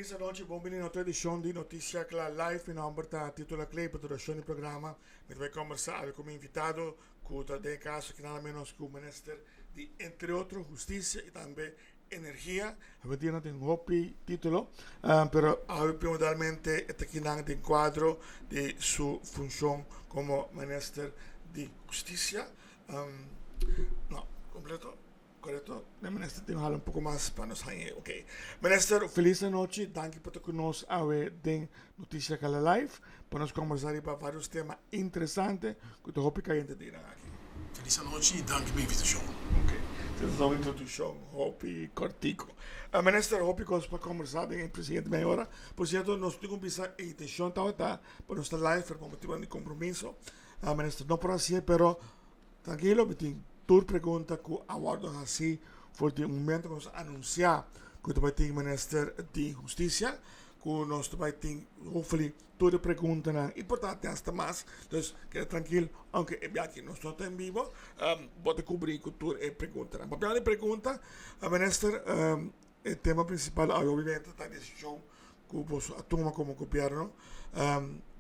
Felis anochi, bon bini na otro edicion di Noticia Cla Live. Mi nomber ta Tito Laclé y pa duracion di programa mi ta bay conversa awe cu mi invitado cu ta den e caso aki nada menos cu Minister di entre otro Husticia y tambe Energia. Awe dia no tin hopi titulo, pero awe primordialmente e ta kinan den cuadro di su funcion como Minister di Husticia. No, completo. Korekto, de minister tin hala un poko mas pa nos haña. Ok. Minister, felis anochi. Danki pa ta ku nos awe den Noticia Kala Live pa nos kombersá riba varios tema interesante ku ta hopi kayente di nan aki. Felis anochi i danki pa e invitashon. Ok. Esei ta un introdukshon hopi kòrtiku. Minister, hopi kos pa kombersá den e siguiente media ora. Por sierto, nos tin ku bisa e intenshon tabata pa nos ta live, pero pa motibu di kompromiso, minister no por hasié, pero Trankilo, mi tin tur pregunta ku a wòrdu hasí for di e momento ku nos a anunsiá ku ta bai tin Minister di Hustisia, ku nos ta bai tin hopefully tur e preguntanan importante hasta mas. Dus keda trankil, ounke e biaha aki nos no ta en bibo, bo ta kubrí ku tur e preguntanan. Papiando di pregunta, Minister, e tema prinsipal awe obviamente ta e desishon ku boso a tuma komo gobièrnu,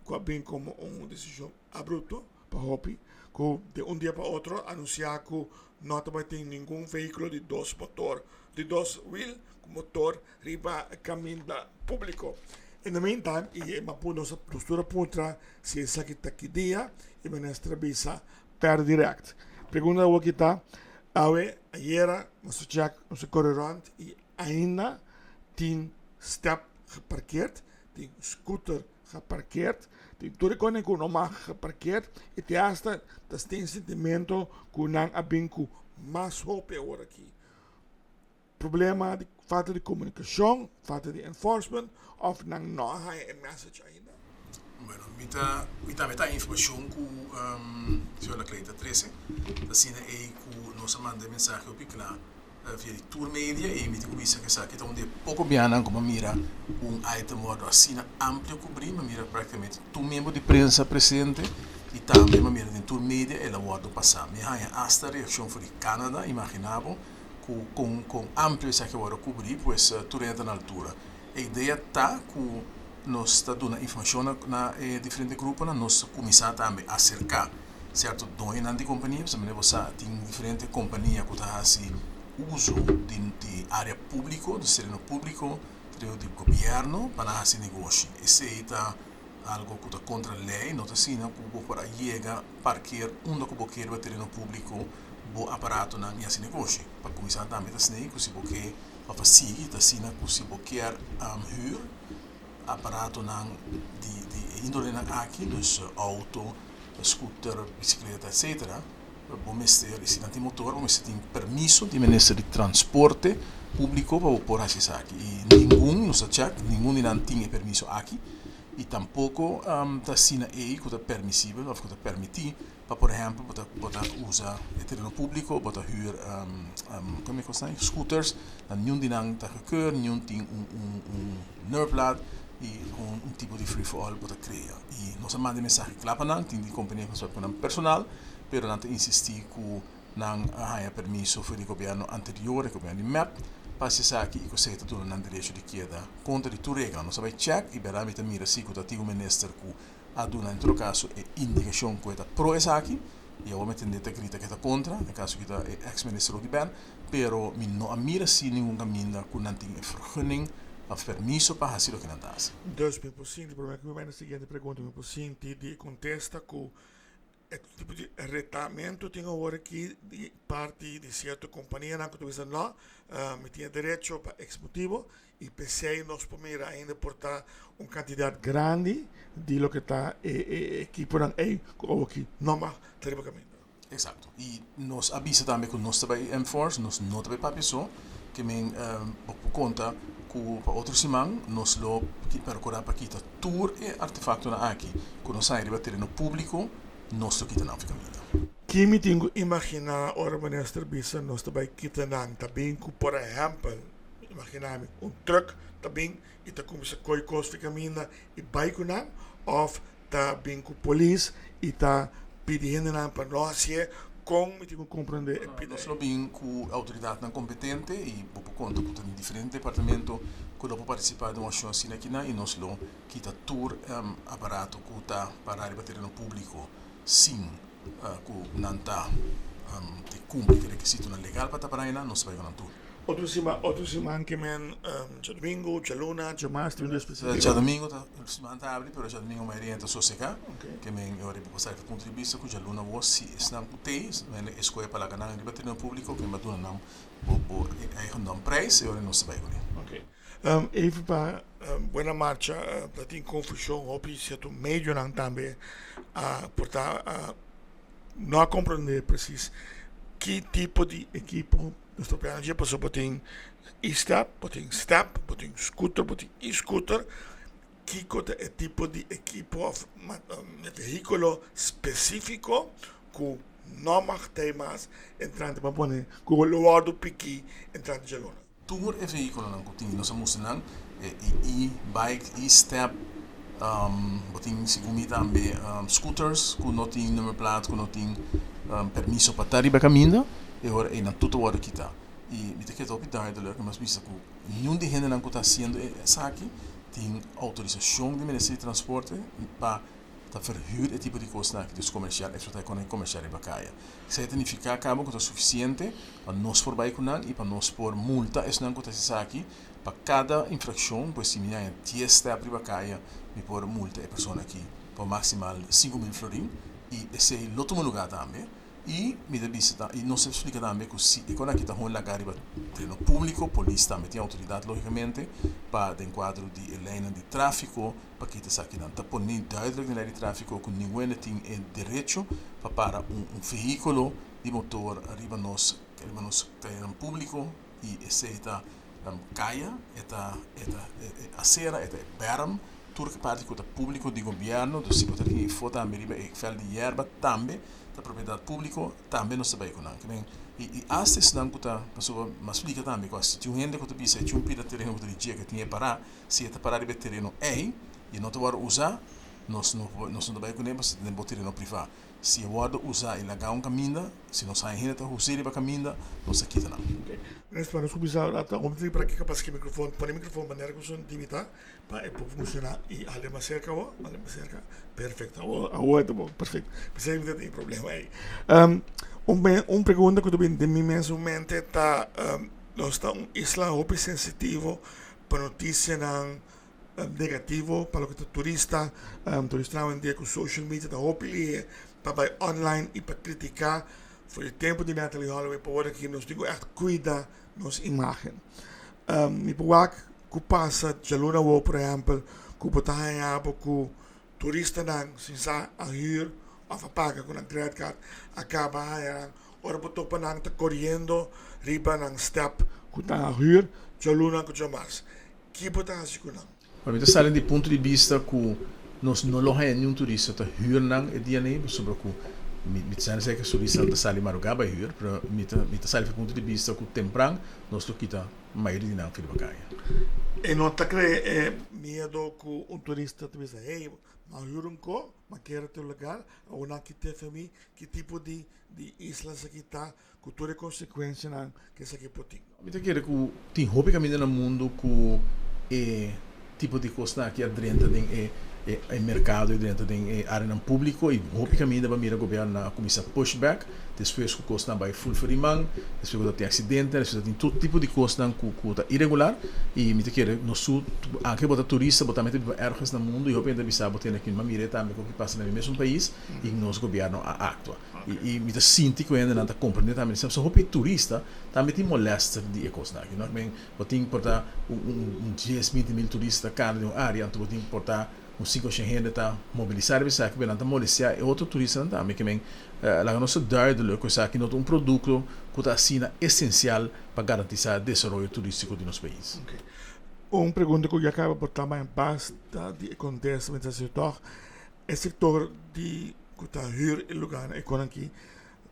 ku a bin komo un desishon abrupto. Pa hopi ku di un dia pa otro anunsiá ku no ta bai tin ningun vehíkulo di dos motor, di dos wil ku motor riba kaminda públiko. In the meantime, i e mapu nos a nos tur a puntra si esaki ta ki dia i minister a bisa per direct. Pregunta awor ki ta, awe, ayera nos a chèk, nos a kore rònt i ainda tin stèp geparkeerd, tin scooter geparkeerd, tin tur e konen ku no mag geparkeerd i te hasta ta tin sentimento ku nan a bin ku mas hopi awor aki. Problema di falta di komunikashon, falta di enforcement òf nan no a haña e message ainda? Bueno, mi ta mi tambe ta informashon ku señor Laclay ta trese, ta asina ei ku nos a manda e mensahe hopi kla. Via di tur media y mi tin cu bisa cu esaki ta un di e poco biahanan cu mi a mira un item wordo asina amplio cubri. Mi a mira practicamente tur miembro di prensa presente y tambe mi a mira den tur media el a wordo pasa. Mi a haya hasta reaccion for di Canada, imagina bo cu con con amplio esaki a wordo cubri, pues tur hende ta na altura. E idea ta cu nos ta duna informacion na e diferente gruponan, nos ta cuminsa tambe acerca Sierto doñonan di kompania, pasobra manera bo sa tin diferente kompania ku ta hasi uso di di área públiko, di tereno públiko, tereno di gobièrnu pa nan hasi negoshi. Esei ta algu ku ta kontra lei, no ta asina ku bo por a yega parker unda ku bo ke riba tereno públiko bo aparatonan i hasi negoshi. Pa kuminsá tambe ta asina ku si bo ke òf a sigui ta asina ku si bo kier hür aparatonan di di e índolenan aki, dus outo, scooter, bicicleta etc. Bo mester, si nan tin motor, bo mester tin permiso di minister di transporte publico pa bo por haci esaki. Y ningun, nos a check, ningun di nan tin e permiso aki y tampoco ta asina ey cu ta permisibel of cu ta permiti pa por ehempel bo ta bo ta usa e tereno publico, bo ta huur como e cosnan scooters, nan niun di nan ta gekeurd, niun tin un un un nummerplaat y un un tipo di free for all bo ta crea. Y nos a manda e mensahe cla pa nan, tin di compania cu nan personal, pero nan ta insisti cu nan a haya permiso for di gobierno anterior, e gobierno di mep, pa haci esaki y cu esey ta duna nan derecho di keda contra di tur regla. Nos a bay check y berdad mi ta mira si cu ta tin un minister cu a duna en todo caso e indicacion cu e ta pro esaki y awor mi tende ta grita cu e ta contra, den caso cu ta e ex minister Rudy Ben, pero mi no a mira si ningun caminda cu nan tin e vergunning of permiso pa haci loke nan ta haci. Dus mi por sinti, prome cu mi bay na siguiente pregunta, mi por sinti di e contesta cu E tipo di retamentu tin awor aki di parti di sierto kompanianan ku ta bisa no, mi tin e derecho pa eks motibo i p'esei nos por mira ainda por ta un kantidat grandi di loke ta e e ekiponan ei ku awor aki no mag ta riba kaminda. Eksakto. I nos a bisa tambe ku nos ta bai enforce, nos no ta bai papia so, ke men bo por konta ku pa otro siman nos lo perkurá pa kita Tur e artefaktonan aki ku nos haña riba tereno públiko, nos lo kita nan for kaminda. Ki mi tin ku imaginá ora minister bisa nos ta bai kita nan? Ta bin ku por ehèmpel, imaginá mi, un trùk ta bin i ta kuminsá koi kos for kaminda i bai ku nan? Òf ta bin ku polis i ta pidi hendenan pa no hasié? Kon mi tin ku komprendé e pida Nos ei? lo bin ku outoridatnan kompetente i bo por konta ku ta den diferente departamento ku lo por partisipá den un akshon asina akinan i nos lo kita tur aparato ku ta pará riba tereno públiko sin ku nan ta di kumpli ku e rekisitonan legal pa ta pará einan, nos ta bai ku nan tur. Otro siman, otro siman ke men djadumingu, djaluna, djamars, tin un dia spesífiko? Djadumingu ta siman ta abri, pero djadumingu mayoria ta sosegá. Ke men e ora bo por sa riba punto di bista ku djaluna bo si esnan ku tei, men e skohe pa laga nan riba tereno públiko, ke men duna nan bo bo eigendom prijs, e ora nos ta bai kuné. Oké. Even pa buena marcha ta tin konfushon hopi sierto medionan tambe a por ta no a komprende presis ki tipo di ekipo nos ta papia dje pasobra bo tin e-step, bo tin step, bo tin scooter, bo tin e-scooter. Kiko ta e tipo di ekipo of vehíkulo spesífiko ku no mag ta mas entrante pa pone ku lo wòrdu piki entrante djaluna? Tur e vehíkulonan ku tin nos a mustra nan, e e-bike, e-step, bo tin segun mi tambe scooters ku no tin nummerplaat, ku no tin permiso pa ta riba kaminda, e ora ei nan tur ta wòrdu kita. I mi ta keda hopi duidelijk, mi a bisa ku niun di hendenan ku ta hasiendo esaki tin outorisashon di Ministerio di Transporte pa ta verhuur e tipo di kosnan aki, dus komersial, eksplotá ekonomi komersial riba kaya. Esei ta nifiká kaba ku ta sufisiente pa nos por bai ku nan i pa nos por multa esnan ku ta hasi esaki pa kada infrakshon, pues si mi haña dies stèp riba kaya mi por multa e persona aki pa maksimal 5000 florin i esei lo tuma lugá tambe. I mi ta bisa ta, i nos ta splika tambe ku si e kon aki ta hon laga riba tereno públiko, polis tambe tin outoridat lógikamente pa den kuadro di e leinan di tráfiko pa kita esakinan. Ta pone duidelijk den lei di tráfiko ku ningun hende tin e derecho pa para un un vehíkulo di motor riba nos riba nos tereno públiko i esei ta kaya, e ta e ta e asera, e ta e bèrm, tur ki parti ku ta públiko di gobièrnu, dus si bo ta tin e fo tambe riba e vèlt di yerba tambe ta propiedat públiko, tambe nos ta bai ku nan. Ke men, i i asta esnan ku ta, pasobra mi a splika tambe ku si tin un hende ku ta bisa e tin un pida tereno ku ta di dje ku tin e pará, si e ta pará riba e tereno ei i e no ta wòrdu usá, nos no nos no ta bai kuné pasobra ta den bo tereno privá. Si e wòrdu usá i lagá un kaminda, si nos haña hende ta hus'é riba kaminda, nos ta kita nan. Ok. Mes pa nos kuminsá rata, hopi tin por aki kapas ki mikrofon, pone mikrofon manera ku son dimita pa e por funshoná i hale mas serka awor, hale mas serka. Perfekto, awor awor e ta bon, perfekto. P'esei mi ta tin problema ei. Un un pregunta ku ta bini den mi mes mente ta, nos ta un isla hopi sensitivo pa notisianan negativo pa loke ta turista. Turistanan awendia ku social media ta hopi lihe pa bai online i pa kritiká. For di tempu di Natalie Holloway pa wor aki nos tin ku ègt kuida nos imágen. Mi por wak ku pasa djaluna awor por ehèmpel ku bo ta haña bo ku turistanan sin sa a hür òf a paga ku nan credit card a kaba haña nan ora bo topa nan ta koriendo riba nan stèp ku nan a hür djaluna ku djamas. Ki bo ta hasi ku nan? Pa mi ta sali di punto di bista ku nos no lo haña niun turista ta hür nan e dia nei pasobra ku mi mi ta sali seki turistanan ta sali marugá bai hür pero mi ta mi ta sali di punto di bista ku tempran nos lo kita mayoria di nan for riba kaya. E no ta krea e miedo ku un turista ta bisa hey mi a hür un ko mi a kere te lugar awor nan ki te mi ki tipo di di isla esaki ta ku tur e konsekuensianan ku esaki por tin. Mi ta kere ku tin hopi kaminda na mundu ku e tipo di kosnan aki a drenta den e e merkado i drenta den e areanan públiko i hopi kaminda bo a mira gobièrnunan a kuminsá push back despues ku kosnan bai ful for di man, despues ku ta tin aksidente, despues ta tin tur tipo di kosnan ku ku ta iregular i mi ta kere nos su anke bo ta turista bo tambe ta biba ergens na mundu i hopi hende ta bisa bo tene ki mi a mira e tambe ku pasa na mi mesun pais i nos gobièrnu a aktua. I mi ta sinti ku hendenan ta komprendé tambe di pasobra hopi turista tambe tin molèster di e kosnan aki. No men bo tin por ta un dies, 20 mil turista kada den un área, anto bo tin por ta un sinku oshen hende ta mobilisá riba esaki, pero nan ta molestiá e otro turistanan tambe. Ke men laga nos ta duidelik ku esaki no ta un produkto ku ta asina esensial pa garantisá desaroyo turístiko di nos pais. Un pregunta ku ya kaba por ta basta di e kontesto mi ta hasi tòg. E sektor di ku ta hür e lugánan e konan aki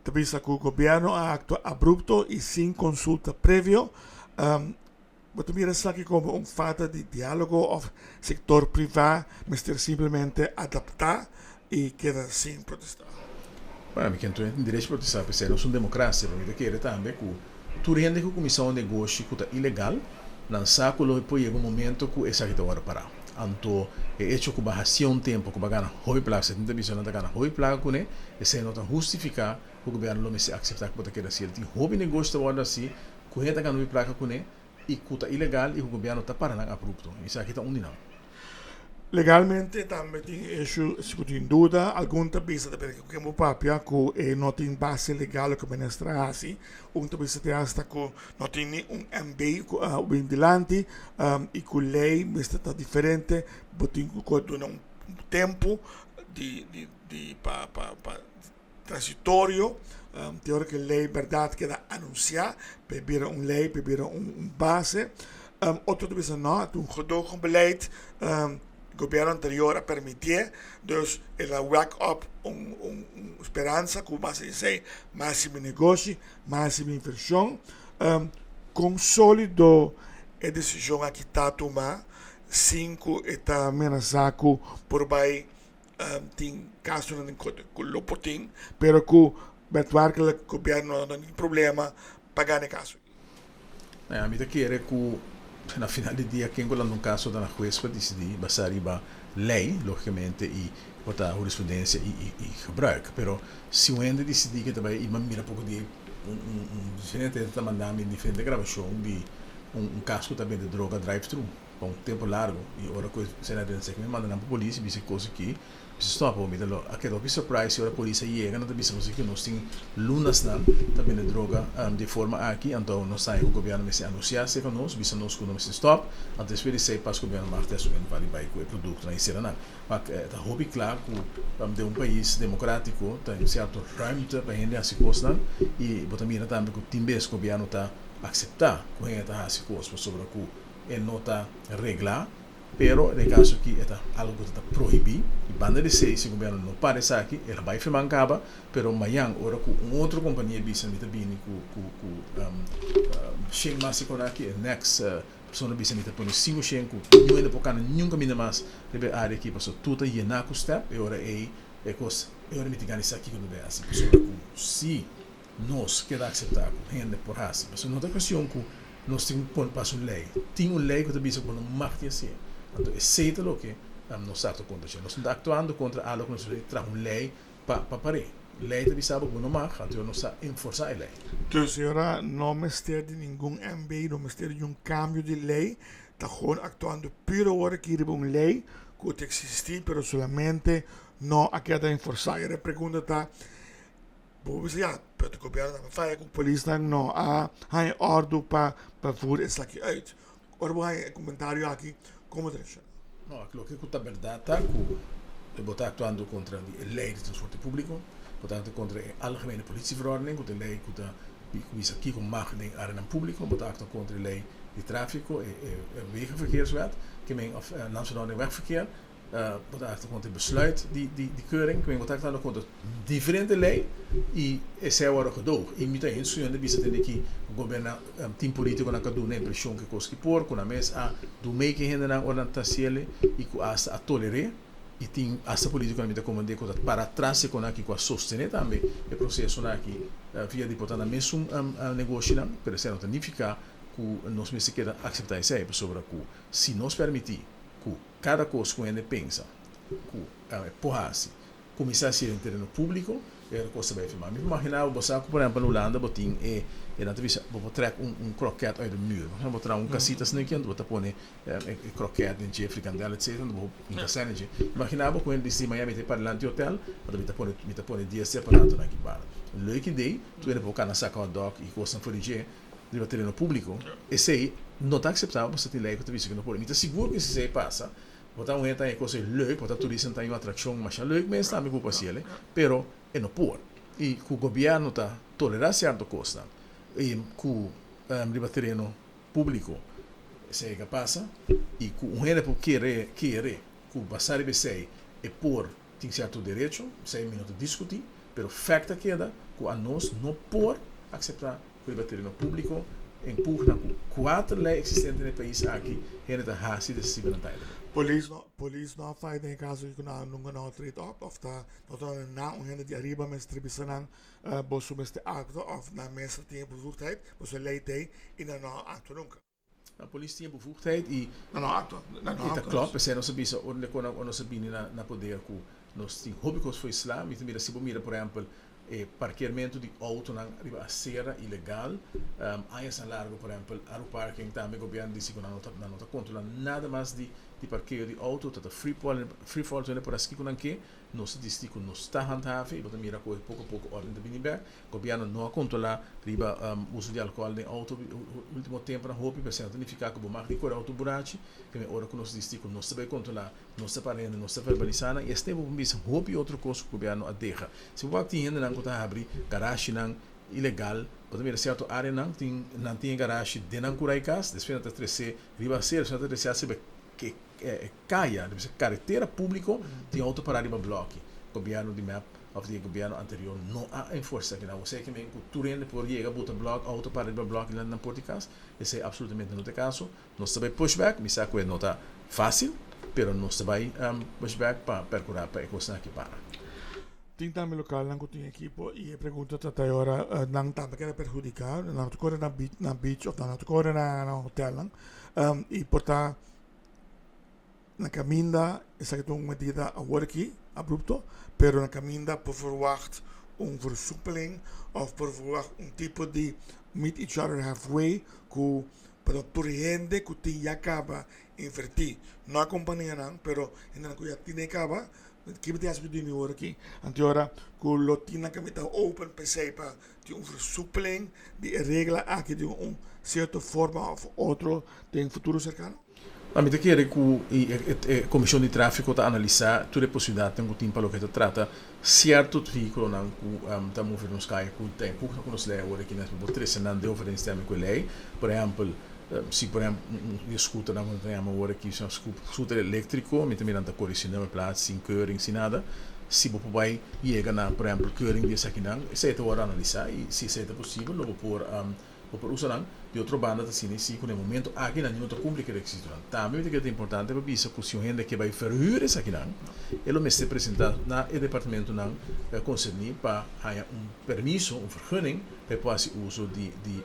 ta bisa ku gobièrnu a aktua abrupto i sin konsulta previo. Bo ta mira esaki komo un falta di diálogo òf sektor privá mester simplemente adaptá i keda sin protestá? Bueno, mi kende tin derecho protestá, p'esei nos un demokrasia, pero mi ta kere tambe ku tur hende ku kuminsá un negoshi ku ta ilegal, nan sa ku lo por yega un momento ku esaki ta wòrdu pará. Anto e echo ku bo a hasié un tempu ku bo a gana hopi plaka, 70 bisa nan ta gana hopi plaka kuné, esei no ta hustifiká ku gobièrnu lo mester akseptá ku bo ta keda hasié. Tin hopi negoshi ta wòrdu hasí ku hende ta gana hopi plaka kuné i ku ta ilegal i ku gobièrnu ta para nan abrupto. Esaki ta un di nan. Legalmente tambe tin issue, si ku tin duda, algun ta bisa depende ku ken bo papia ku e no tin base legal loke minister a hasi, un ta bisa te hasta ku no tin ni un MB ku a bin dilanti i ku lei mester ta diferente, bo tin ku duna un tempu di di di pa pa pa transitorio te ora ku e lei bèrdat keda anunsiá pa e bira un lei, pa e bira un base. Otro ta bisa no, ta un gedogenbeleid, gobièrnu anterior a permitié, dus el a wek op un un speransa ku base di esei mas si mi negoshi, mas si mi invershon. Kon sólido e desishon aki ta tuma sin ku e ta menasá ku por bai tin kasonan den korte ku lo por tin, pero ku bètwèrklik gobièrnu no tin problema pa gana e kaso. Mi ta kere ku na final di dia ken ku lanta un kaso ta na hues pa disidí basá riba lei, lógikamente, i por ta hurisprudensia i gebruik. Pero si un hende disidí ke ta bai i mira poko di un un diferente hende ta manda mi diferente grabashon di un kaso ku ta bende droga drive thru. Pa un tempu largu y ora cu esei na drenta mi manda nan pa polis y bisa e cos aki bisa stop mi ta lo a keda hopi surprise y ora polis a yega nan ta bisa nos aki nos tin lunasnan ta bende droga di e forma aki anto nos sabi cu gobierno mester anuncia acerca nos bisa nos cu nos mester stop anto despues di esei pas gobierno mag ta asumiendo pa di bay cu e productonan y cera nan pa ta hopi cla cu den un pais democratico ta un cierto ruimte pa hende haci cosnan y bo ta mira tambe cu tin bes gobierno ta acepta cu hende ta haci cos pasobra cu E no ta reglá, pero den e kaso aki e ta algu ku ta prohibí. I banda di esei, si gobièrnu no para esaki, el a bai firmá kaba, pero mañan ora ku un otro kompania bisa mi ta bini ku ku ku shen mas di konaki, e next persona bisa mi ta pone sinku shen ku niun hende por kana niun kaminda mas riba e área aki pasobra tur ta yená ku stèp, e ora ei e kos e ora mi tin gana di sa kiko ta bai hasi pasobra ku si nos keda akseptá ku hende por hasi pasobra no ta kuestion ku Nos tin ku pone pas un lei. Tin un lei ku ta bisa ku bo no mag di hasié. Anto esei ta loke nos ta aktua kontra dje. Nos no ta aktuando kontra algu ku nos ta traha un lei pa pa par'é. Lei ta bisa bo ku bo no mag, anto nos ta enforsá e lei. Dus señora no mester di ningun MB, no mester di un kambio di lei, ta gewoon aktuando puro awor aki riba un lei ku ta eksistí pero solamente no a keda enforsá. E pregunta ta. Bo bisa ya, pero e gobierno ta faya ku polisnan no a haña ordu pa pa voer esaki uit. Ora bo haña e komentario aki, komo ta reakshoná? No, loke ku ta bèrdat ta ku bo ta aktuando kontra di e lei di transporte públiko, bo ta aktua kontra e Algemene Politieverordening, ku ta e lei ku ta bisa kiko mag den áreanan públiko, bo ta aktua kontra e lei di tráfiko, e Wegenverkeerswet, ke men òf Landsverordening Wegverkeer. Bo ta aktua kontra e besluit di di keuring, ku bo ta aktuando kontra diferente lei i esei a wòrdu gedoog. I mi ta hende studiante bisa tende ki goberna tin politikonan ku a duna impreshon ku e kos ki por, ku nan mes a dun mei ku e hendenan ora nan ta hasiel i ku asta a toler'é. I tin asta politikonan mi ta komprendé ku ta para atras e kon aki ku a sostené tambe e prosesonan aki via di por ta nan mesun negoshinan, pero esei no ta nifiká ku nos mester keda akseptá esei pasobra ku si nos permití ku Kada kos ku hende pensa ku e por hasi, kuminsá hasié den tereno públiko, e ora kos ta bai firmá. Mi por imaginá bo, bo sa ku por ehèmpel na Hulanda bo tin e, e nan ta bisa bo por trèk un un krokèt uit de muur. Por ehèmpel bo traha un kasita asina aki anto bo ta pone e krokèt den dje, frikandèl etsetera, anto bo hinka sèn den dje. Imaginá bo ku hende disidí mañana mi ta bai padilanti hotèl, anto mi ta pone mi ta pone dies di aparatonan aki banda. Un leuk idee, tur hende por kana saka hotdog i kosnan for di dje. Riba tereno públiko, esei no ta akseptabel pasobra tin lei ku ta bisa ku no por. Mi ta sigur ku si esei pasa, bo ta un hende ta haña e kos ei leuk, bo ta turista ta haña un atrakshon masha leuk mes tambe ku por hasiel, pero e no por. I ku gobièrnu ta tolerá sierto kosnan i ku riba tereno públiko esei ka pasa i ku un hende por kere kere ku basá riba esei e por tin sierto derecho, esei mi no ta diskutí, pero fèkt ta keda ku anos no por akseptá. Ku riba tereno públiko En pugna ku kuater lei eksistente na e pais aki, hende ta hasi desisibonan tijdelijk. Polis no polis no a faya den e kaso aki ku nan nunka no a treed op of ta no ta nan un hende di ariba mester bisa nan boso mester aktua of nan mester tin e bevoegdheid boso lei t'ei i nan no a aktua nunka. Na polis tin e bevoegdheid i Nan no a aktua nan no a i ta aktua. klòp p'esei nos a bisa ora di kon ora nos a bini na na poder ku nos tin hopi kos for isla. Mi ta mira si bo mira por ehèmpel E parkeermentu di autonan riba acera ilegal, añasnan largo, por ehempel, Aruparking tambe gobierno dici cu nan no ta nan no ta controla nada mas di di parkeo di auto, ta ta free for free for all tur hende por haci kico nan ke, nos ta dici cu nos ta handhaven y bo ta mira cu poco a poco orden ta bini bek. Gobierno no a controla riba uso di alcohol den auto ultimo temponan hopi, pero esey no ta nifica cu bo mag di core auto burachi, kende ora cu nos dici cu nos ta bay controla, nos ta para hende, nos ta verbalisa nan y esey bo por bisa hopi otro cos cu gobierno a deha. Si bo wak tin hendenan ku ta habri garashinan ilegal, bo ta mira sierto areanan tin nan tin e garashi den nan kura e kas, despues nan ta trese riba asera, despues nan ta trese hasta riba e kaya, riba e karetera públiko tin outo pará riba blòki. Gobièrnu di mep òf di e gobièrnu anterior no a enforsá kinan. Bo sa ke men ku tur hende por yega buta blòk, outo para riba blòki dilanti nan por di kas? Esei apsolutamente no ta e kaso. Nos ta bai push back, mi sa ku e no ta fásil, pero nos ta bai push back pa perkurá pa e kosnan aki para. Tin tambe lokalnan ku tin ekipo i e pregunta ta ta ora nan tambe keda perhudiká, nan no ta kore na beach na beach òf nan no ta kore na hotelnan i por ta na kaminda esaki ta un medida awor aki abrupto pero na kaminda por verwagt un versoepeling òf por verwagt un tipo di meet each other halfway ku Pero tur hende ku tin ya kaba invertí, no a kompanianan, pero hendenan ku ya tine kaba, kiba tin hasi di mi ora aki? Anto ora ku lo tin nan kaminda open p'esei pa tin un versoepeling di e regla aki di un sierto forma òf otro den futuro serkano? Mi ta kere ku e Komishon di Tráfiko ta analisá tur e posibilidatnan ku tin pa loke ta trata sierto vehíkulonan ku ta move nos kaya ku ta empuha ku nos lei awor aki nes pa por trese nan den overeenstemming ku e lei. Por ehèmpel, si por ehèmpel un scooternan ku nan ta yama awor aki scooter eléktriko, mi ta mira nan ta kore sin nummerplaat, sin keuring, sin nada. Si bo por bai yega na por ehèmpel keuring di esakinan, esei ta wòrdu analisá i si esei ta posibel lo bo por Bo por usa nan. Di otro banda ta asina i si ku na e momento aki nan no ta kumpli ku e rekisitonan. Tambe mi ta kere ta importante pa bisa ku si un hende ke bai verhuur esakinan, e lo mester presenta na e departamentonan konserní pa haña un permiso, un vergunning, pa e por hasi uso di di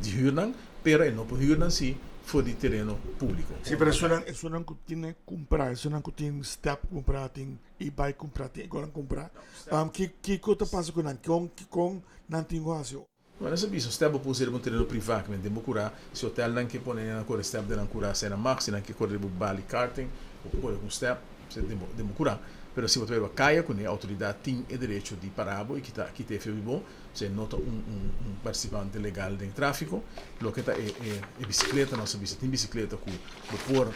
di huur nan, pero e no por huur nan si for di tereno públiko. Si, pero esunnan esunnan ku tin kumprá, esunnan ku tin stèp kumprá, tin e-bike kumprá, tin e konan kumprá, kiko ta pasa ku nan? Kon kon nan tin ku hasi? Bueno, esei bisa, step bo puse riba un tereno privá, ke men den bo kurá, si hotelnan ke pone nan kore step den nan kurá, esei nan mag, si nan ke kore riba bali karting, bo por kore ku un step, esei den bo den bo kurá. Pero si bo ta bai riba kaya kuné, outoridat tin e derecho di pará bo i kita kita e fe di bo, esei no ta un un un partisipante legal den tráfiko. Loke ta e e e bisikleta, nos a bisa tin bisikleta ku bo por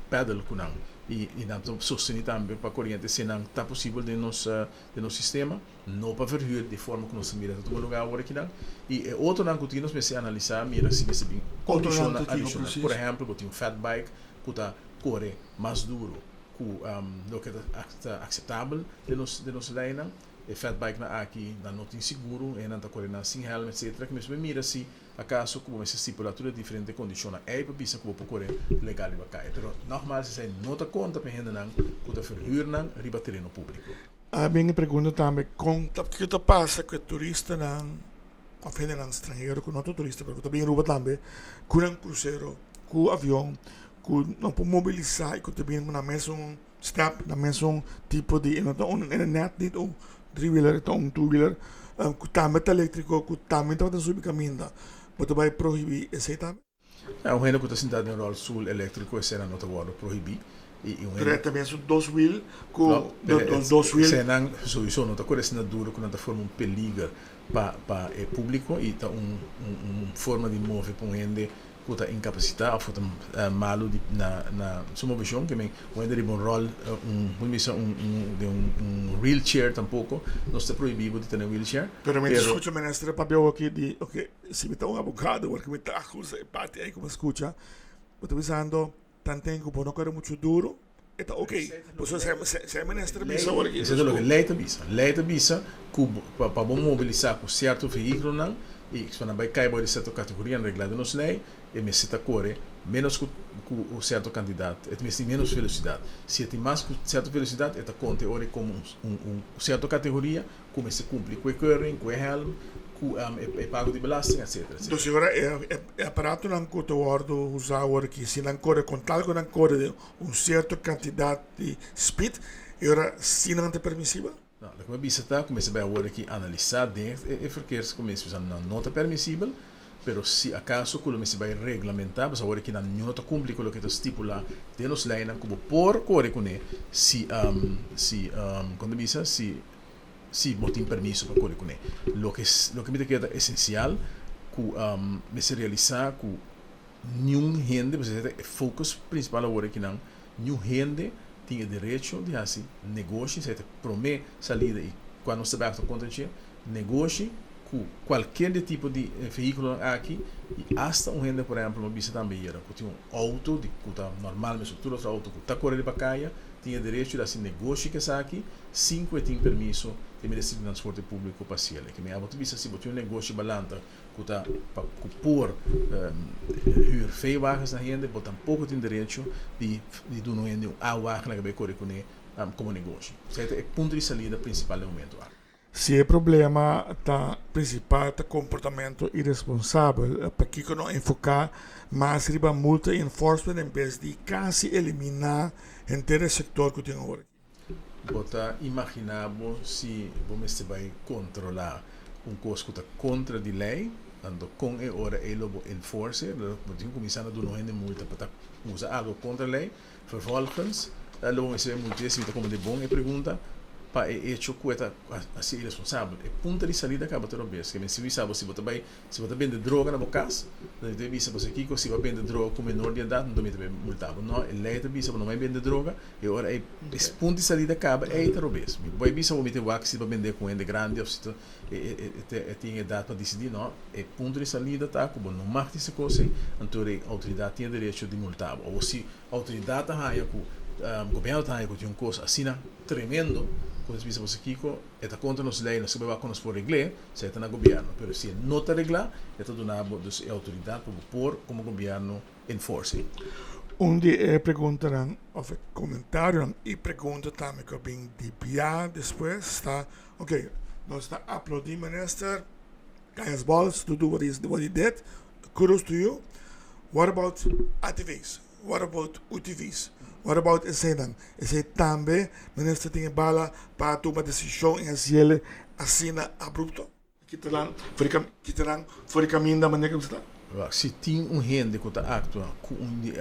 pedal ku nan i i nan ta sostení tambe pa koriente si nan ta posibel den nos den nos sistema. No pa verhuur di forma ku nos ta mira ta tuma lugá awor akinan. I e otronan ku tin nos mester analisá mira si mester bin kondishonnan adishonal. Por ehèmpel bo tin un fat bike ku ta kore mas duru ku loke ta akseptabel den nos den nos leinan. E fat bikenan aki nan no tin seguro, hendenan ta kore nan sin hèlm etsetera. Ku mester mira si akaso ku bo mester stipulá tur e diferente kondishonnan ei pa bisa ku bo por kore legal riba kaya. Pero nògmals esei no ta konta pa e hendenan ku ta verhuur nan riba tereno públiko. A bin e pregunta tambe kon ta kiko ta pasa ku e turistanan òf hendenan stranhero ku no ta turista pero ku ta bin Aruba tambe ku nan krusero ku avion ku no por mobilisá i ku ta bin ku nan mesun step nan mesun tipo di e no ta un nèt nit un three wheeler e ta un two wheeler ku tambe ta eléktriko ku tambe tabata subi kaminda bo ta bai prohibí esei tambe? Un hende ku ta sintá den ròlstoel eléktriko esei nan no ta wòrdu prohibí i un hende. Pero e ta mesun dos wiel ku dos wiel. Esei nan souiso no ta kore asina duru ku nan ta forma un peliger pa pa e públiko i ta un un forma di move pa un hende ku ta inkapasitá òf ku ta malu di na na su moveshon ke men un hende riba un ròl un ku bisa un un den un wheelchair tampoko nos ta prohibí bo di tene wheelchair Pero mi ta skucha minister papia awor aki di oke. Si mi ta un abogado igual ku mi ta acusa e parti ei ku mi skucha, bo ta bisando tanten ku bo no kore muchu duru e ta ok. Pasobra si e minister bisa ora ki Esei ta loke lei ta bisa. Lei ta bisa ku pa bo mobilisá ku sierto vehíkulonan I si nan bai kai bou di sierto kategoria reglá den nos lei, e mester ta kore ménos ku ku un sierto kantidat, e mester tin ménos velosidat. Si e tin mas ku sierto velosidat, e ta konta e ora komo un un sierto kategoria ku mester kumpli ku e keuring, ku e hèlm, ku e pago di belasting, etsetera, etsetera. Entonces ora e aparatonan ku ta wòrdu usá awor aki, si nan kore kon tal ku nan kore den un sierto kantidat di speed, e ora si nan ta permisibel? No, loke mi a bisa ta ku mester bai awor aki analisá den e verkeerscommissie, pasobra nan no ta permisibel, pero si akaso ku lo mester bai reglamentá, pasobra awor aki nan no ta kumpli ku loke ta stipulá den nos leinan ku bo por kore kuné si si kon ta bisa si si bo tin permiso pa kore kuné. Loke loke mi ta kere ta esensial ku mester realisá ku niun hende, pasobra esei ta e focus prinsipal awor aki nan, niun hende tin e derecho di hasi negoshi, esei ta e promé salida i kua nos ta bai aktua kontra dje, negoshi ku kualkier di e tipo di vehíkulonan aki i asta un hende por ehèmpel mi a bisa tambe ayera ku tin un outo di ku ta normal mesun tur otro outo ku ta kore riba kaya tin e derecho di hasi negoshi ku esaki sin ku e tin permiso di Ministerio di Transporte Públiko pa hasiel. E ke mi abo ta bisa si bo tin un negoshi balanta ku ta pa ku por huur veewagens na hende bo tampoko tin derecho di di duna un hende un A-wagen laga bai kore kuné komo negoshi. Esei ta e punto di salida prinsipal den momento aki. Si e problema ta prinsipal ta komportamentu iresponsabel, pakiko no enfoká mas riba multa i enforcement en bes di kasi eliminá henter e sektor ku tin awor aki? Bo ta imaginá bo si bo mester bai kontrolá un kos ku ta kontra di lei? Anto kon e ora ei lo bo enforse? Lo bo tin ku kuminsá na duna un hende multa pa ta usa algu kontra lei? Vervolgens lo bo mester bai mult'é si mi ta komprendé bon e pregunta pa e echo ku e ta hasi iresponsabel. E punta di salida kaba ta robes. Ke men si bisa bo si bo ta bai Si bo ta bende droga na bo kas, nan ta bisa bo si kiko, si bo a bende droga ku menor di edat, nto mi ta bai multa bo. No, e lei ta bisa bo no bai bende droga, e ora ei e punto di salida kaba, ei ta robes. Mi bai bisa bo mi ta wak si bo a bende ku hende grandi of si ta e tin edat pa disidí, no, e punto di salida ta ku bo no mag di hasi kos ei, anto e outoridat tin e derecho di multa bo. Awor si outoridat ta haña ku, gobièrnu ta haña ku tin un kos asina tremendo, ku ta bisa bo si kiko, E ta kontra nos lei, nos ta bai wak ku nos por regl'é, si e ta na gobièrnu. Pero si e no ta reglá, e ta duna bo dus e outoridat pa bo por komo gobièrnu enforse. Un di e preguntanan òf e komentarionan i pregunta tambe ku a bin di bia despues ta, oke, nos ta aplaudí minister Gaius Bols to do what he did, kudos to you, what about ATV's? What about UTV's? What about eseinan? Esei tambe minister tin e bala pa tuma desishon i hasiel asina abrupto? Kita nan for di kita nan for di kaminda manera ku ta. Wak, si tin un hende ku ta aktua ku un di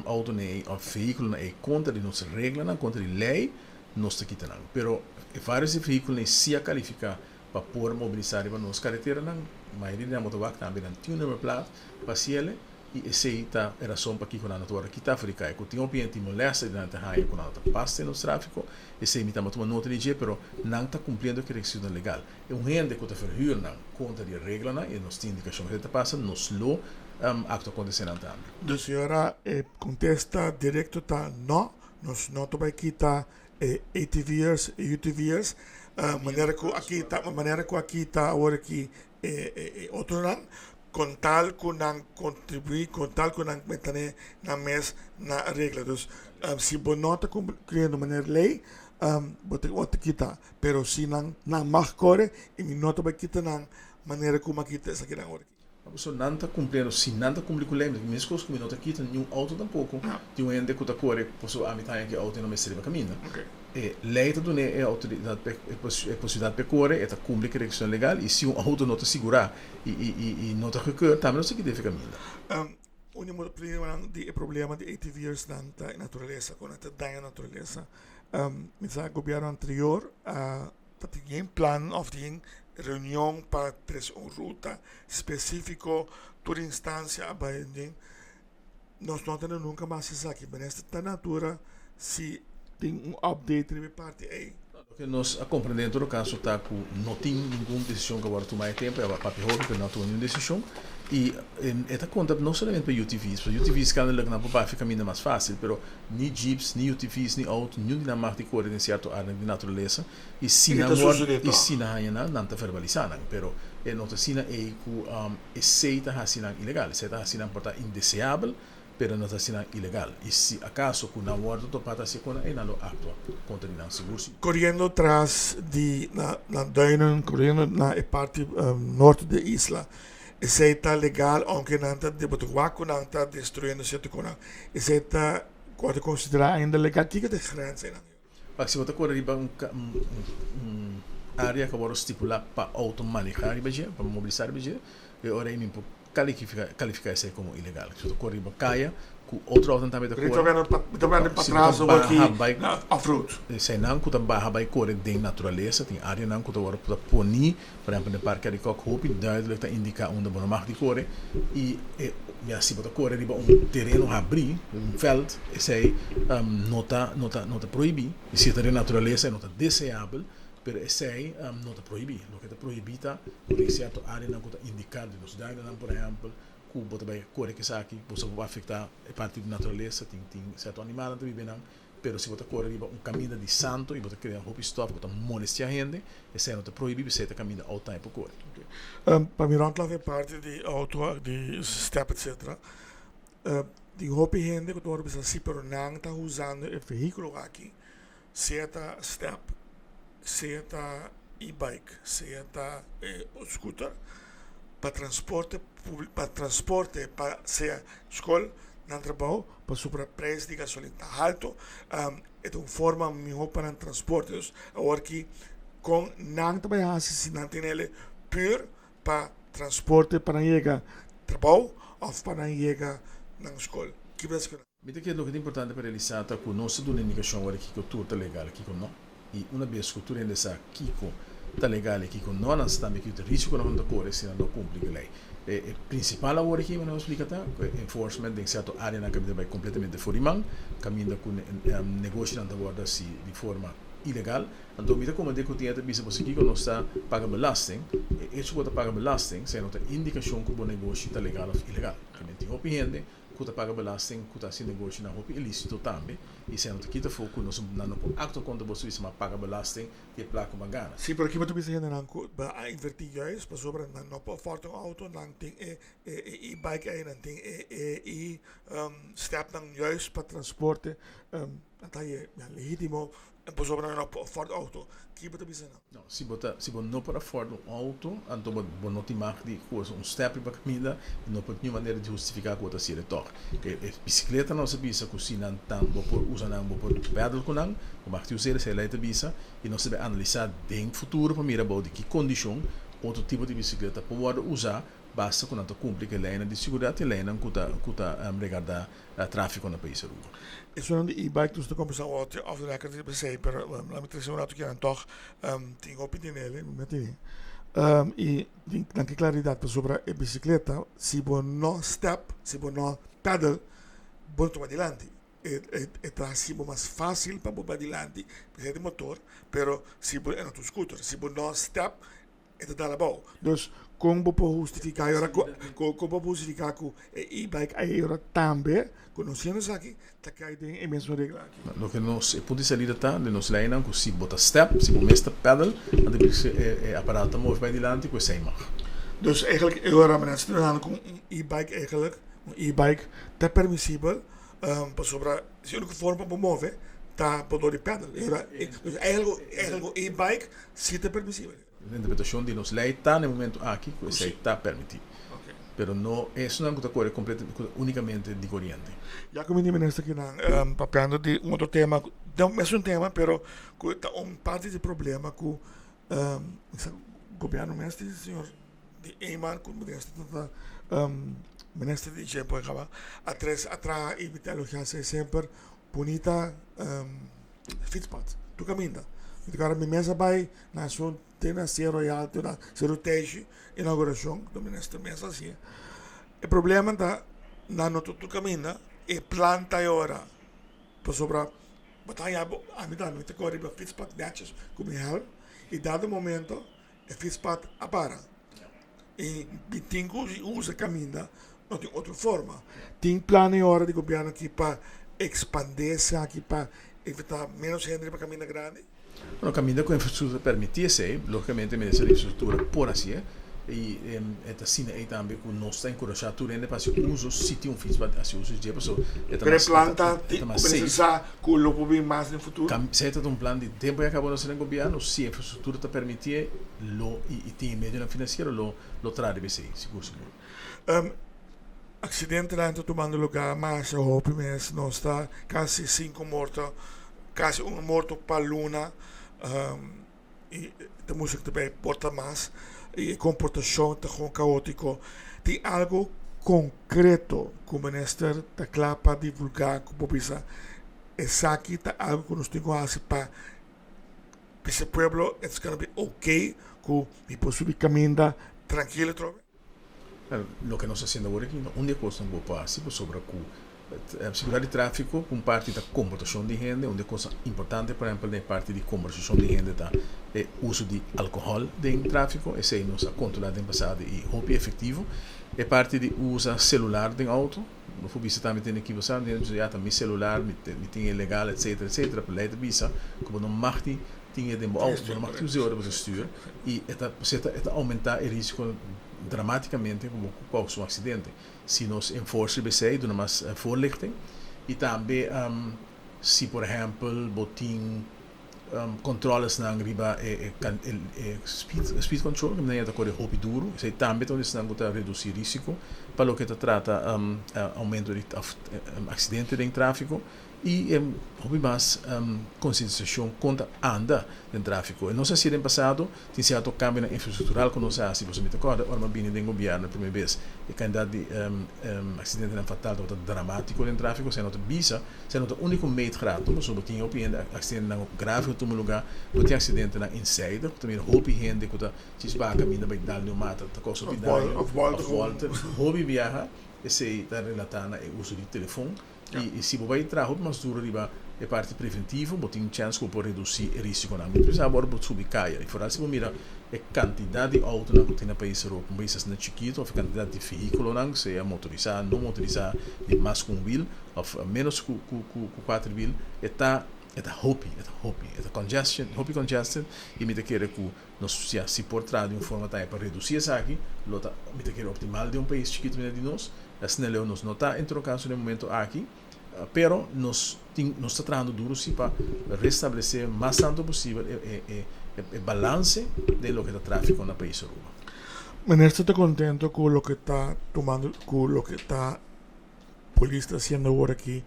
outonan ei òf vehíkulonan ei kontra di nos reglanan, kontra di lei, nos ta kita nan. Pero e vários di vehíkulonan ei si a kalifiká pa por mobilisá riba nos kareteranan, mayoria di nan bo ta wak tambe nan tin un nummerplaat pa hasiel. I esei ta e rason pakiko nan no ta wòrdu kitá for di kai. Ku tin hopi hende tin molèsta di nan ta haña ku nan no ta pas den nos tráfiko, esei mi tamba tuma nota di dje, pero nan ta kumpliendo ku e rekisitonan legal. E un hende ku ta verhür nan kontra di e reglanan i nos tin indikashon ku esei ta pasa, nos lo aktua kontra eseinan tambe. Dus señora, e kontesta direkto ta nò, nos no ta bai kita e ATV'ers e UTV'ers, manera ku a kita, manera ku a kita awor aki e otronan, con tal cu nan contribui, con tal cu nan mete nan mes na regla. Dus si bo no ta cumpliendo manera ley, bo ta word kita. Pero si nan nan mag core y mi no ta bay kita nan manera cu mi a kita esakinan awor aki. Pasobra nan ta cumpliendo, si nan ta cumpli cu ley, mescos cu mi no ta kita niun auto tampoco di un hende cu ta core pasobra ami ta haña cu e auto no mester riba caminda. E lei ta dun'é e outoridat pa e posibilidat pa e kore, e ta kumpli ku e rekisitonan legal i si un outo no ta sigurá i no ta gekeur tambe no ta kita efe kaminda. Un di motibonan di e problema di ATV'ersnan ta e naturalesa, ku nan ta daña naturalesa. Mi sa gobièrnu anterior a ta tin yen plan òf tin reunion pa trese un ruta spesífiko, tur instansia a bai den. Nos no a tene nunka mas esaki. Minister ta natura si tin un update riba e parti ei. Loke nos a komprendé en todo kaso ta ku no tin ningun desishon ku a wòrdu tumá e tempu, e a papia hopi pero no a tuma ningun desishon i e ta konta no solamente pa UTV's, pasobra UTV's kennelijk nan por bafia kaminda mas fásil, pero ni jeeps, ni UTV's, ni outo, niun di nan mag di kore den sierto áreanan di naturalesa i si nan wòrdu i si nan haña nan, nan ta verbalisá nan, pero e no ta asina ei ku esei ta hasi nan ilegal, esei ta hasi nan por ta indeseabel. Pero no ta hasi nan ilegal, i si akaso ku nan wòrdu topá ta hasi kona, ei nan lo aktua kontra di nan sigur si. Koriendo tras di na na duinen, koriendo na e parti norte di e isla, esei ta legal ounke nan ta bo ta wak ku nan ta destruyendo sierto konan, esei ta wòrdu konsiderá ainda legal? Kiko ta e grens einan? Wak si bo ta kore riba un un área ku a wòrdu stipulá pa outo manehá riba dje, pa mobilisá riba dje, e ora ei mi por kalifiká esei komo ilegal. Si bo ta kore riba kaya ku otro outonan tambe ta kore, si bo ta baha bai eseinan ku ta baha bai kore den naturalesa, tin áreanan ku ta wòrdu ta poní, por ehèmpel den Parke Arikok hopi duidelijk ta indiká unda bo no mag di kore i e ya si bo ta kore riba un tereno habrí, un vèlt, esei no ta no ta no ta prohibí. I si e ta den naturalesa e no ta deseabel, pero esei no ta prohibí. Loke ta prohibí ta ku den sierto áreanan ku ta indiká den nos duinennan por ehèmpel ku bo ta bai kore ku esaki bo sa bo afektá e parti di naturalesa, tin tin sierto animalnan ta biba einan. Pero si bo ta kore riba un kaminda di santo i bo ta krea hopi stòf ku ta molestiá hende, esei no ta prohibí, p'esei ta kaminda outo tambe por kore. Pa mi rònt e parti di outo, di stèp etcetera, tin hopi hende ku ta wòrdu bisa si pero nan ta usando e vehíkulo aki, sea ta stèp, sea ta e-bike, sea ta e scooter, pa transporte pa transporte pa sea skol, nan trabou. Pasobra prijs di gasolin ta halto, e ta un forma miho pa nan transporte. Dus awor ki kon nan ta bai hasi si nan tin ele pur pa transporte pa nan yega trabou of pa nan yega nan skol. Ki bo ta skuna? Mi ta kere loke ta importante pa realisá ta ku nos ta duna indikashon awor kiko tur ta legal i kiko no. I una bes ku tur hende sa kiko ta legal i kiko no, nan sa tambe kiko ta risiko nan ta kore si nan no kumpli ku e lei. E prinsipal awor aki manera bo splika ta ku e enforcement den sierto áreanan kaminda bai kompletamente for di man, kaminda ku negoshinan ta wòrdu hasi di forma ilegal. Anto mi ta komprendé ku tin e ta bisa bo si kiko nos ta paga belasting, e echo ku bo ta paga belasting esei no ta indikashon ku bo negoshi ta legal òf ilegal. Tin hopi hende ku ta paga belasting ku ta hasi negoshinan hopi ilísito tambe i esei no ta kita afó ku nos nan no por aktua kontra bo si ma paga belasting di e plak ku bo a gana. Sí, pero kiba ta bisa hendenan ku bo a invertí juist pasobra nan no por afòrt un outo, nan tin e e e-bike ei, nan tin e e e-stepnan juist pa transporte, nan ta haye legítimo pasobra nan no por afòrt outo. Kiba ta bisa nan? No, si bo ta, si bo no por afford un auto, anto bo bo no tin mag di kosa un step riba kaminda i no por niun manera di hustifiká ku bo ta hasiel e tòg. E e bisikleta nos a bisa ku si nan tan bo por usa nan, bo por pedal ku nan, bo mag di us'el, esei lei ta bisa, i nos ta bai analisá den futuro pa mira bou di ki kondishon otro tipo di bisikleta por wòrdu usá, basta ku nan ta kumpli ku e leinan di siguridat i e leinan ku ta ku ta regardá tráfiko na pais Aruba. Esunnan di e-bike nos ta kombersá otro off the record riba esei, pero laat mi trese un rato kinan tòg tin hopi dinele, mi tene i tin nan ke klaridat pasobra e bisikleta si bo no step, si bo no pedal bo no ta bai dilanti, e ta hasi bo mas fásil pa bo bai dilanti p'esei di motor, pero si bo e no ta un scooter, si bo no step E ta dal abou. Dus kon bo por hustifiká e ora ku kon bo por hustifiká ku e e-bike a e ora tambe ku nos hende esaki ta kai den e mesmo regla aki? Loke nos e punto di salida ta den nos leinan ku si bo ta step, si bo mes ta pedal, anto bisa e aparato ta move bai dilanti ku esei mag. Dus eigenlijk e ora men a stra ku un e-bike eigenlijk un e-bike ta permisibel pasobra si e uniko forma pa bo move ta por dor di pedal. Dus eigenlijk eigenlijk un e-bike si ta permisibel. E interpretashon di nos lei ta na e momento aki ku esei ta permití, pero no esunnan ku ta kore ku ta únikamente di koriente. Ya ku mi di minister kinan papiando di un otro tema, no mesun tema pero ku ta un parti di problema ku gobierno mes di señor di Eman ku minister ta minister di dje por kaba a tres a traha i mi ta elogia esei semper bunita fietspad tur kaminda mi ta kòrda mi mes a bai Na su te na Sero Alto, na Sero Teshi, inauguracion, do minister mes haci. E problema ta, nan no ta tur caminda, e planta e ora, pasobra Bo ta haña bo, ami tambe mi ta kore riba fietspad netjes ku mi hèlm i dado momento e fietspad a para i mi tin ku usa e kaminda, no tin otro forma. Tin plan e ora di gobièrnu aki pa ekspandé esaki pa evitá ménos hende riba kaminda grandi? Bueno, kaminda ku infrastruktura permití esei, lógikamente mester di infrastruktura por hasié i e ta asina ei tambe ku nos ta enkurashá tur hende pa hasi uso si tin un fits pa hasi uso di dje pasobra e ta Pero e mas plan ta e tin ta ku mas safe. precisá ku lo por bin mas den futuro? Esei ta un plan di tempu ya kaba nos den gobièrnu, si e infrastruktura ta permitié lo i tin e medionan finansiero lo lo traha riba esei, sigur sigur. Aksidentenan ta tumando lugá masha hopi mes, nos ta kasi sinku morto. Kasi un morto pa luna y ta mustra cu ta bay por ta mas y e comportacion ta gewoon caotico. Tin algo concreto cu minister ta cla pa divulga cu por bisa esaki ta algo cu nos tin cu haci pa bisa pueblo it's gonna be okay cu mi por subi caminda trankilo atrobe? Loke nos ta hasiendo awor aki no un di e kosnan ku bo por hasi pasobra ku seguridat di tráfiko un parti ta komportashon di hende, un di e kosnan importante por ehèmpel den e parti di komportashon di hende ta e uso di alkohòl den tráfiko, esei nos a kontrolá den pasado i hopi efektivo. E parti di usa selular den outo, bo por bisa tambe tene ki bo sa, hende ta bisa ya ta mi selular mi tin e legal etsetera etsetera, pero lei ta bisa ku bo no mag di tin e den bo auto, bo no mag tin us'e ora bo ta stuur y e ta e ta aumenta e risico dramaticamente cu bo causa un accidente. Si nos enforce riba esey duna mas voorlichting y tambe si por ehempel bo tin controlesnan riba e speed speed control cu nan ta core hopi duro esey tambe ta un di esnan cu ta reduci risico pa loke ta trata aumento di accidente den trafico. I e hopi mas konsientisashon kon ta anda den tráfiko. E nos a hasi den pasado, tin sierto kambionan infrastruktural ku nos a hasi. Pasobra mi ta kòrda ora mi a bini den gobièrnu e promé bes, e kantidat di aksidentenan fatal tabata dramátiko den tráfiko. Esei no ta bisa, esei no ta úniko meetgraad no, pasobra bo tin hopi hende aksidentenan grave ku tuma lugá, bo tin aksidentenan eenzijdig, bo ta mira hopi hende ku ta djis baha kaminda bai dal den un mata, ta kousa hopi daño, Òf bòlta òf bòlta. Hopi biaha esei ta relatá na e uso di telefon. I si bo bai traha hopi mas duro riba e parti preventivo, bo tin chèns ku bo por redusí e risikonan. Mi ta pensa ora bo subi kaya, i foral si bo mira e kantidat di outonan ku tin na pais Europa, un pais asina chikitu, òf e kantidat di vehíkulonan, sea motorisá, no motorisá, di mas ku un wil òf ménos ku kuater wil, e ta e ta hopi, e ta hopi, e ta congestion, hopi congested, i mi ta kere ku nos ya si por traha di un forma tambe pa redusí esaki, lo ta, mi ta kere optimal den un pais chikitu manera di nos. Asina leu nos no ta en todo caso den momento aki, pero nos tin nos ta trahando duro si pa restablece mas tanto posibel e e e balance den loke ta trafico na pais Aruba. Minister ta contento cu loke ta tumando cu loke ta polis ta haciendo awor aki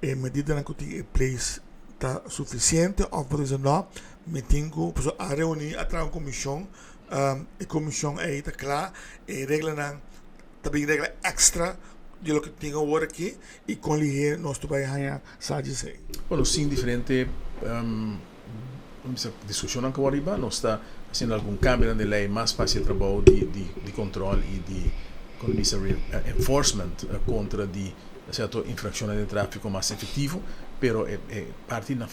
e medidanan cu tin e place ta suficiente of bo ta bisa no mi tin cu pasobra a reuni a traha un comision e comision ey ta cla e reglanan ta bin regla extra di loke tin awor aki y con lihé nos ta bay haña sa dje esey. Bueno, sin diferente discusionnan cu ariba, nos ta haciendo algun cambionan den ley mas pa haci e trabou di di control y di como bisa enforcement contra di cierto infraccionnan den trafico mas efectivo, pero e parti na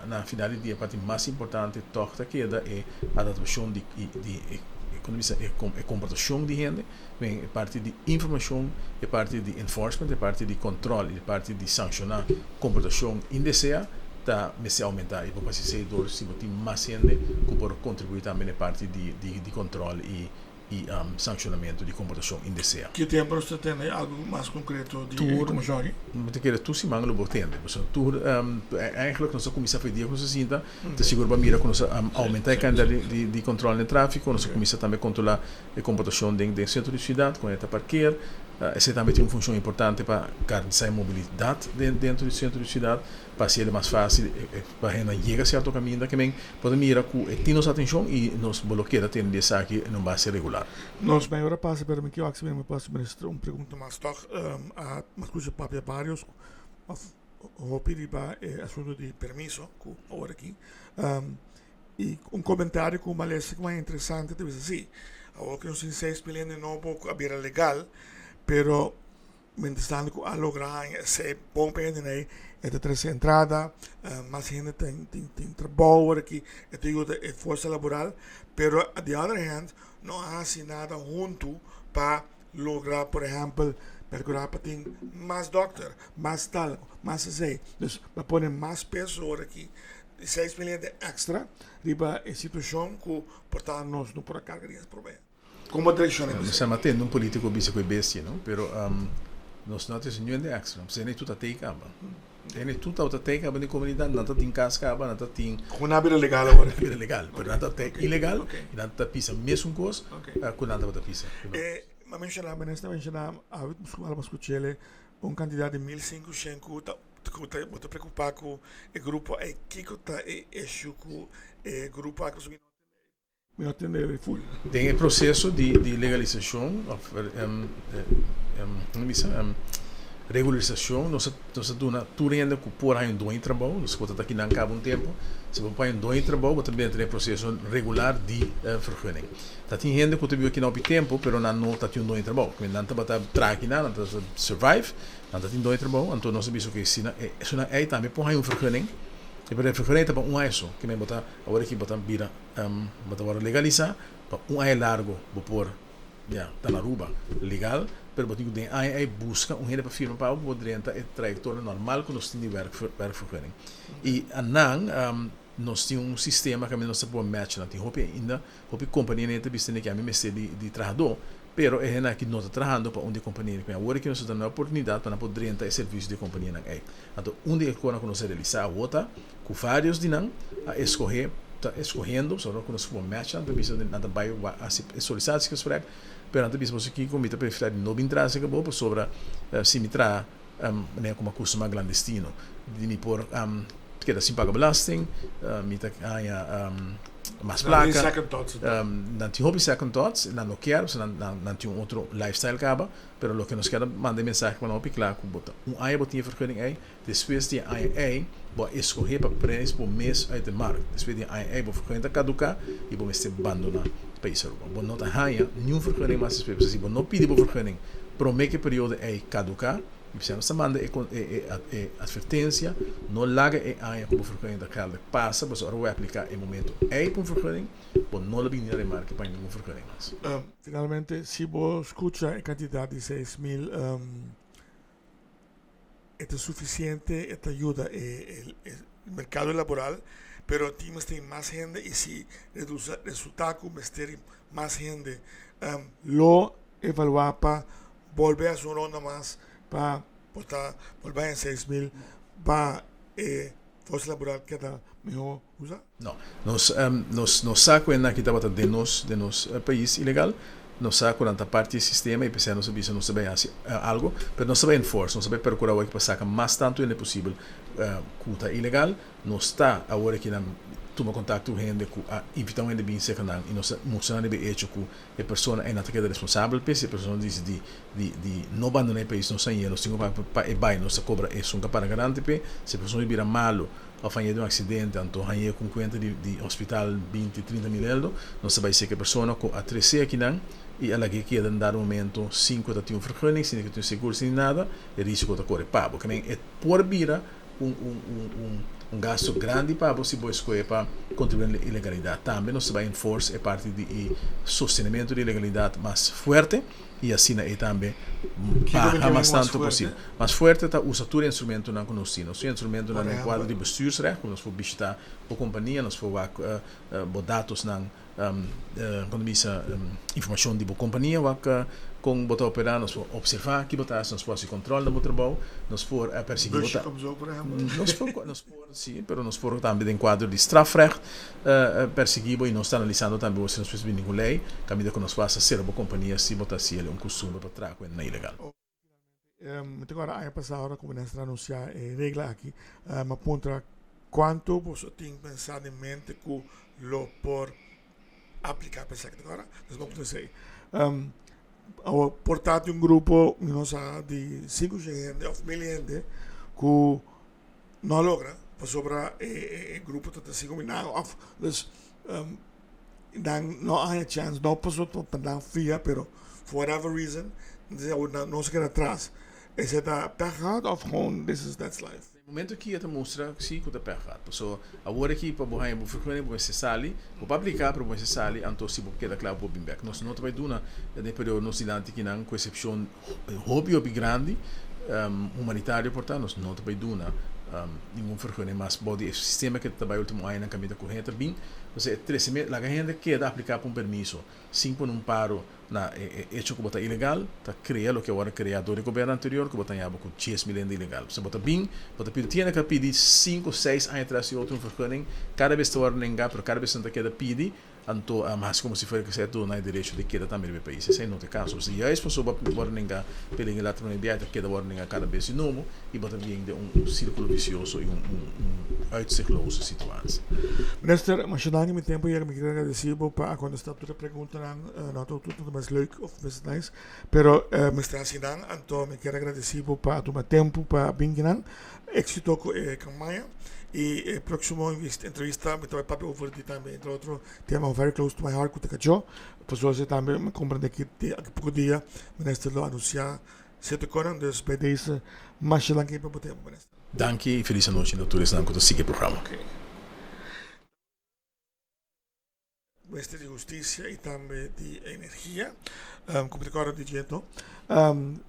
na final di dia e parti mas importante toch ta keda e adaptacion di di como bisa e comportacion di hende. Men e parti di informashon, e parti di enforcement, e parti di control y e parti di sanciona comportacion indesea ta mester aumenta y por pasa esey door si bo tin mas hende cu por contribui tambe na e parti di di control y y sancionamento di comportacion indesea. Ki tempo nos ta tende algo mas concreto di e comishon aki? Mi ta kere tur siman lo bo tende pasobra tur eigenlijk nos a cuminsa for e dia cu nos a sinta ta sigur bo a mira cu nos a aumenta e cantidad di di control den trafico, nos a cuminsa tambe controla E komportashon den den sentro di siudat kon e ta parkeer, esei tambe tin un funshon importante pa garantisá e mobilidat den dentro di sentro di siudat, pa hasiel mas fásil pa hendenan yega sierto kaminda. Ke men por ta mira ku e tin nos atenshon i nos bo lo keda tene di esaki en un base regular. Nos mei ora pasa pero mi kier wak si mi por hasi minister un pregunta mas tòg. A mi a skucha papia varios òf hopi riba e asuntu di permiso ku awor aki. Y un comentario cu malesa cu mas interesante ta bisa si, awor cu nos tin 6 mil hende nobo cu a bira legal, pero mientras tanto cu a logra haña esey bon pa hende ei, E ta trese entrada, mas hende tin tin tin trabou awor aki, e ta yuda e forsa laboral, pero at the other hand no a hasi nada huntu pa logra por ehempel percura pa tin mas dokter, mas tal, mas esey. Dus pa pone mas peso awor aki, 6 mil hende extra riba e situacion cu por ta nos no por a carga di es problema. Con bo direccion e Nos a tende un politico bisa cu e bestia, no? Pero nos no a trece niun hende extra. Pasobra tur ta tey caba. Hende tur tabata tey caba den comunidad, nan ta tin cas caba, nan ta tin. Cu nan a bira legal awor? Nan a bira legal, pero nan ta tey ilegal y nan ta pisa mesun cos cu nan tabata pisa. E a menciona, minister a menciona, a scuchele un cantidad di 1500 cu ta cu ta bo ta preocupa cu e grupo ey. Kico ta e issue cu e grupo aki? Mi no tende e full. Den e proceso di legalisacion of bisa regularisacion nos a duna tur hende cu por haña un doño di trabou, nos por ta aki nan caba un tempo, si bo por haña un doño di trabou bo ta bini den e proceso regular di vergunning. Ta tin hende cu ta biba aki nan hopi tempo pero nan no ta tin un doño di trabou, nan tabata traha aki nan, nan tabata survive, nan ta tin doño di trabou, anto nos a bisa cu si nan esunnan ey tambe por haña un vergunning, pero e vergunning ta pa un aña so, kimen bo ta awor aki bo ta bira. Bo ta wòrdu legalisá pa un aña largu bo por ya ta na Aruba legal, pero bo tin ku den e aña ei buska un hende pa firma pa bo pa bo drenta e trayektoria normal ku nos tin di werkvergunning. I anan nos tin un sistema kaminda nos ta por match nan. Tin hopi ainda hopi kompania nan ta bisa ke ami mester di trahadó, pero e hende aki no ta trahando pa un di e kompania. Awor aki nos ta duna oportunidat pa nan por drenta e servisio di e kompanianan ei. Anto un di e konan ku nos a realisá awor ta ku vários di nan a eskohé, ta eskohendo, pasobra ku nos por match nan ta bisa nan ta bai hasi e sollicitatiegesprek, pero nan ta bisa boso kiko mi ta preferá di no bin traha aserka bo pasobra si mi traha manera ku mi a kustumá klandestino di mi por keda sin paga belasting, mi ta haña mas plaka. Nan tin hopi second thoughts, nan no kier pasobra nan tin un otro lifestyle kaba. Pero loke nos kier a manda e mensahe pa nan hopi kla ku bo ta un aña bo tin e vergunning ei, despues di e aña ei bo a eskohé pa prijs bo mes uit de markt. Despues di e aña ei bo vergunning ta kaduká i bo mester bandoná pais Aruba. Bo no ta haña niun vergunning mas despues pasobra si bo no pidi bo vergunning promé ku e periodo ei kaduká, i p'esei nos ta manda e e atvertensia, no laga e aña ku bo vergunning ta geldig pasa pasobra ora bo apliká e momento ei pa un vergunning bo no lo bini na remarke pa ningun vergunning mas. Finalmente, si bo scucha e cantidad di 6000, e ta suficiente, e ta yuda e mercado laboral, pero tin mester mas hende y si resulta cu mester mas hende, lo evalua pa bolbe haci un ronda mas pa por ta bolbe haña 6000 pa e forsa laboral keda miho usa. No. Nos, nos no sa ku esaki tabata den nos, den nos pais ilegal. Nos sa ku nan ta parti e sistema i p'esei nos a bisa nos ta bai hasi algu, pero nos ta bai enforce, nos ta bai perkura awor pa saka mas tantu hende posibel ku ta ilegal. Nos ta awor aki nan tuma kontakto ku hende ku a invitá un hende bin serka nan i nos ta mustra nan riba e echo ku e persona ei nan ta keda responsabel p'e. Si e persona disidi di di no bandoná e pais nos a ñe, nos tin ku paga pa e bai, nos ta kobra esun ka para garante p'e. Si e persona bira malu of hañ'é den un aksidente, anto hañ'é ku un kuenta di di hospital 20, 30 mil eldo, nos ta bai seka e persona ku a tres'é akinan i a lag'é keda den dado momento sin ku ta tin un vergunning, sin ku ta tin un seguro, sin nada, e risiko ta kore pa bo. Ke men e por bira un un un un un gasto grandi pa bo si bo eskohe pa kontribuí na ilegalidat. Tambe nos ta bai enforce e parti di e sostenementu di ilegalidat mas fuerte. I asina e tambe baha mas tantu posibel. Mas fuerte ta usa tur e instrumentonan ku nos tin. Nos tin instrumentonan den kuadro di bestuursrecht ku nos por bishita bo kompania, nos por wak bo datosnan, kon ta bisa, informashon di bo kompania, wak kon bo ta operá, nos por opservá ki bo ta hasi, nos por hasi kòntròl na bo trabou, nos por persiguí bo. Nos por, nos por, si, pero nos por tambe den kuadro di strafrecht Persiguí bo i nos ta analisando tambe bo si nos mester bini ku lei kaminda ku nos wasa sera bo kompania si bo ta hasi el un kustumber pa traha ku hende ilegal. Mi ta kòrda aña pasá ora ku minister a anunsiá e regla aki, mi a puntra kuantu boso tin pensá den mente ku lo por apliká pa esaki. Ta kòrda? Nos a puntra esei. Awor por ta tin un grupo, mi no sa, di 500 hende òf 1000 hende ku no a logra pasobra e grupo ta ta sigo minado of dus nan no a haña chance no pasobra pa nan fia pero for whatever reason nan nos a keda atras esei ta pech gehad of gewoon this is that's life. Na e momento aki e ta mustra si ku ta pèg gat. Paso awor aki pa bo haña bo vergunning bo mester sali, bo por apliká pero bo mester sali anto si bo keda kla bo por bin bèk. Nos no ta bai duna den e periodo nos dilanti kinan ku esepshon hopi hopi grandi humanitario por ta nos no ta bai duna ningun vergunning mas bou di e sistema ke ta bai ultimo añanan kaminda ku hende ta bin. Entonces e trese laga hende keda apliká pa un permiso sin pone un paro Na e hecho ku bo ta ilegal, ta krea loke a wòrdu kreá dor di gobièrnu anterior ku bo ta haña bo ku 10,000 hende ilegal. Pasobra bo ta bin, bo ta pidi, tin hende ku a pidi sinku, seis aña tras di otro un vergunning, kada bes ta wòrdu nengá, pero kada bes nan ta keda pidi, anto hasi komo si fuera ku esei a duna e derecho di keda tambe riba e pais. Esei no ta e kaso. Pasobra juist pasobra bo a wòrdu nengá p'e legislatura promé biaha, ta keda wòrdu nengá kada bes di nobo i bo ta bin den un sírkulo visioso i un uitzichtloze situatie. Minister, masha danki mi tempo yega mi kier agradeci bo pa a contesta tur e preguntanan no tur tur ta mes leuk of mes nice pero mester haci nan anto mi kier agradeci bo pa a tuma tempo pa bin kinan exito cu e campaña y e proximo entrevista mi ta bay papia over di tambe entre otro tema very close to my heart cu ta cacho pasobra esey tambe mi comprende ki aki poco dia minister lo anuncia cierto cosnan dus bij deze masha danki pa bo tempo minister. Danki y feliz anochi na tur esnan cu ta sigui e programa. Minister di Husticia y tambe di Energia, cu mi ta corda di dje no,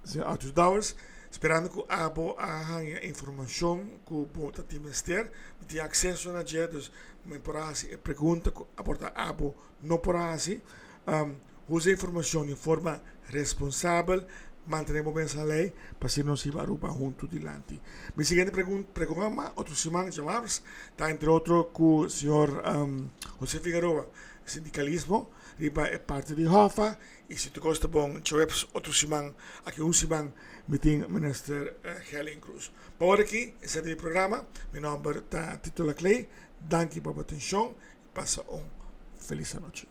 señor Arthur Dowers, sperando cu abo a hanja informacion cu bo ta tin mester, mi tin acceso na dje, dus mi por a haci e pregunta cu aporta abo no por a haci. Usa informacion di forma responsabel, mantene bo mes na ley pa asina nos hiba Aruba hunto dilanti. Mi siguiente programa otro siman djamarts ta entre otro cu señor Jose Figueroa, sindicalismo riba e parti di Hoffa y si tur cos ta bon djaweps otro siman aki un siman mi tin minister Gerlin Cruz. Pa ora aki esaki ta mi programa, mi nomber ta Tito Laclay, danki pa bo atencion y pasa un feliz anochi.